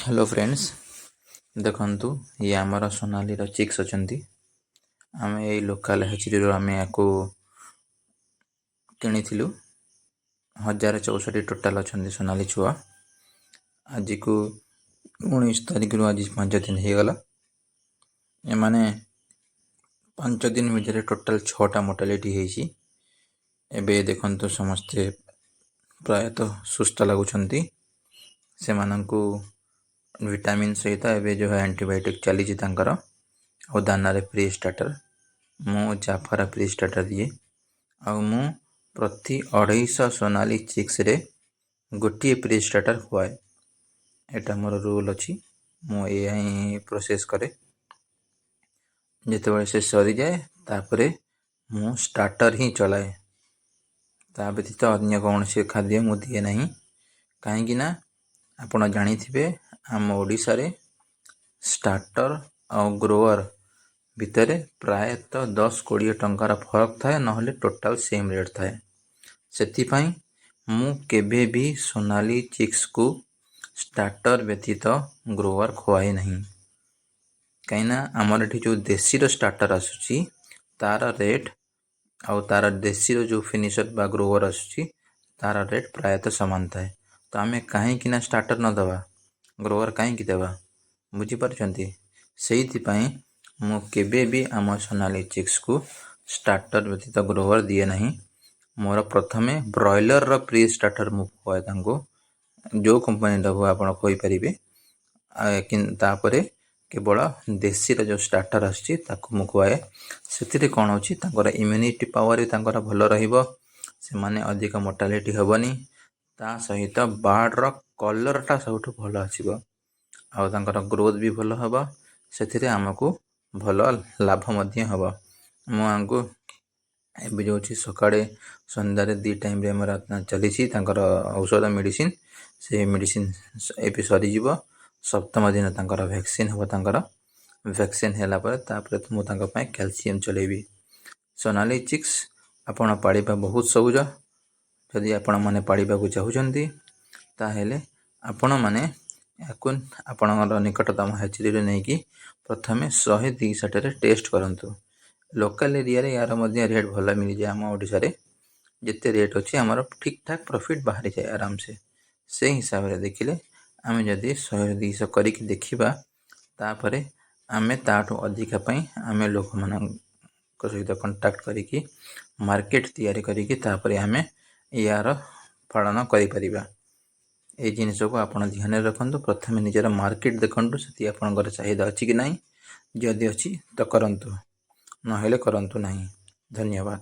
Hello friends, ଦେଖନ୍ତୁ, ଇଏ ଆମର ସୋନାଲିର ଚିକ୍ସ ଅଛନ୍ତି। ଆମେ ଏଇ ଲୋକାଲ୍ ହ୍ୟାଚେରୀରୁ ଆମେ ୟାକୁ କିଣିଥିଲୁ। 1064 ଟୋଟାଲ୍ ଅଛନ୍ତି ସୋନାଲି ଛୁଆ। ଆଜିକୁ 19 ତାରିଖରୁ ଆଜି 5 ଦିନ ହେଇଗଲା। ଏମାନେ 5 ଦିନ ଭିତରେ ଟୋଟାଲ୍ ଛଅଟା ମୋର୍ଟାଲିଟି ହେଇଛି। ଏବେ ଦେଖନ୍ତୁ, ସମସ୍ତେ ପ୍ରାୟତଃ ସୁସ୍ଥ ଲାଗୁଛନ୍ତି। ସେମାନଙ୍କୁ ଭିଟାମିନ୍ ସହିତ ଏବେ ଯେଉଁ ଆଣ୍ଟିବାୟୋଟିକ୍ ଚାଲିଛି ତାଙ୍କର ଆଉ ଦାନାରେ ପ୍ରି ଷ୍ଟାର୍ଟର୍, ମୁଁ ଜାଫରା ପ୍ରି ଷ୍ଟାର୍ଟର୍ ଦିଏ। ଆଉ ମୁଁ ପ୍ରତି 250 ସୋନାଲି ଚିକ୍ସରେ ଗୋଟିଏ ପ୍ରି ଷ୍ଟାର୍ଟର୍ ଖୁଆଏ। ଏଇଟା ମୋର ରୁଲ୍ ଅଛି, ମୁଁ ଏଇଆ ହିଁ ପ୍ରୋସେସ୍ କରେ। ଯେତେବେଳେ ସେ ସରିଯାଏ, ତାପରେ ମୁଁ ଷ୍ଟାର୍ଟର୍ ହିଁ ଚଲାଏ। ତା ବ୍ୟତୀତ ଅନ୍ୟ କୌଣସି ଖାଦ୍ୟ ମୁଁ ଦିଏ ନାହିଁ। କାହିଁକି ନା ଆପଣ ଜାଣିଥିବେ, ଆମ ଓଡ଼ିଶାରେ ଷ୍ଟାର୍ଟର୍ ଆଉ ଗ୍ରୋଅର୍ ଭିତରେ ପ୍ରାୟତଃ 10-20 ଟଙ୍କାର ଫରକ ଥାଏ, ନହେଲେ ଟୋଟାଲ୍ ସେମ୍ ରେଟ୍ ଥାଏ। ସେଥିପାଇଁ ମୁଁ କେବେ ବି ସୋନାଲି ଚିକ୍ସକୁ ଷ୍ଟାର୍ଟର୍ ବ୍ୟତୀତ ଗ୍ରୋଅର୍ ଖୁଆଏ ନାହିଁ। କାହିଁକିନା ଆମର ଏଠି ଯେଉଁ ଦେଶୀର ଷ୍ଟାର୍ଟର୍ ଆସୁଛି, ତା'ର ରେଟ୍ ଆଉ ତା'ର ଦେଶୀର ଯେଉଁ ଫିନିସର୍ ବା ଗ୍ରୋଅର୍ ଆସୁଛି, ତା'ର ରେଟ୍ ପ୍ରାୟତଃ ସମାନ ଥାଏ। ତ ଆମେ କାହିଁକି ନା ଷ୍ଟାର୍ଟର୍ ନ ଦେବା, ଗ୍ରୋଅର୍ କାହିଁକି ଦେବା? ବୁଝିପାରୁଛନ୍ତି? ସେଇଥିପାଇଁ ମୁଁ କେବେ ବି ଆମ ସୋନାଲି ଚିକ୍ସକୁ ଷ୍ଟାର୍ଟର୍ ବ୍ୟତୀତ ଗ୍ରୋଅର୍ ଦିଏ ନାହିଁ। ମୋର ପ୍ରଥମେ ବ୍ରଏଲର୍ର ପ୍ରି ଷ୍ଟାର୍ଟର୍ ମୁଁ ଖୁଆଏ ତାଙ୍କୁ, ଯେଉଁ କମ୍ପାନୀର ଆପଣ ଖୁଆଇପାରିବେ। ତାପରେ କେବଳ ଦେଶୀର ଯେଉଁ ଷ୍ଟାର୍ଟର୍ ଆସୁଛି, ତାକୁ ମୁଁ ଖୁଆଏ। ସେଥିରେ କ'ଣ ହେଉଛି, ତାଙ୍କର ଇମ୍ୟୁନିଟି ପାୱାର ବି ତାଙ୍କର ଭଲ ରହିବ, ସେମାନେ ଅଧିକ ମୋର୍ଟାଲିଟି ହେବନି। ତା ସହିତ ବାର୍ଡ଼ର କଲର୍ଟା ସବୁଠୁ ଭଲ ଆସିବ ଆଉ ତାଙ୍କର ଗ୍ରୋଥ୍ ବି ଭଲ ହେବ। ସେଥିରେ ଆମକୁ ଭଲ ଲାଭ ମଧ୍ୟ ହେବ। ମୁଁ ୟାଙ୍କୁ ଏବେ ଯେଉଁ ଅଛି, ସକାଳେ ସନ୍ଧ୍ୟାରେ ଦୁଇ ଟାଇମ୍ରେ ଆମର ଚାଲିଛି ତାଙ୍କର ଔଷଧ, ମେଡ଼ିସିନ। ସେ ମେଡ଼ିସିନ ଏବେ ସରିଯିବ। ସପ୍ତମ ଦିନ ତାଙ୍କର ଭ୍ୟାକ୍ସିନ୍ ହେବ। ତାଙ୍କର ଭ୍ୟାକ୍ସିନ୍ ହେଲା ପରେ ତାପରେ ମୁଁ ତାଙ୍କ ପାଇଁ କ୍ୟାଲସିୟମ୍ ଚଲେଇବି। ସୋନାଲି ଚିକ୍ସ ଆପଣ ପାଳିବା ବହୁତ ସହଜ। ଯଦି ଆପଣମାନେ ପାଳିବାକୁ ଚାହୁଁଛନ୍ତି, ତାହେଲେ ଆପଣମାନେ ଏହାକୁ ଆପଣଙ୍କର ନିକଟତମ ହ୍ୟାଚେରୀରୁ ନେଇକି ପ୍ରଥମେ 100-200ଟାରେ ଟେଷ୍ଟ କରନ୍ତୁ। ଲୋକାଲ୍ ଏରିଆରେ ଏହାର ମଧ୍ୟ ରେଟ୍ ଭଲ ମିଳିଯାଏ। ଆମ ଓଡ଼ିଶାରେ ଯେତେ ରେଟ୍ ଅଛି, ଆମର ଠିକ୍ ଠାକ୍ ପ୍ରଫିଟ୍ ବାହାରିଯାଏ ଆରାମସେ। ସେଇ ହିସାବରେ ଦେଖିଲେ ଆମେ ଯଦି 100-200 କରିକି ଦେଖିବା, ତାପରେ ଆମେ ତାଠୁ ଅଧିକା ପାଇଁ ଆମେ ଲୋକମାନଙ୍କ ସହିତ କଣ୍ଟାକ୍ଟ କରିକି, ମାର୍କେଟ ତିଆରି କରିକି, ତାପରେ ଆମେ ୟାର ପାଳନ କରିପାରିବା। ଏଇ ଜିନିଷକୁ ଆପଣ ଧ୍ୟାନରେ ରଖନ୍ତୁ। ପ୍ରଥମେ ନିଜର ମାର୍କେଟ ଦେଖନ୍ତୁ, ସେଠି ଆପଣଙ୍କର ଚାହିଦା ଅଛି କି ନାହିଁ। ଯଦି ଅଛି ତ କରନ୍ତୁ, ନହେଲେ କରନ୍ତୁ ନାହିଁ। ଧନ୍ୟବାଦ।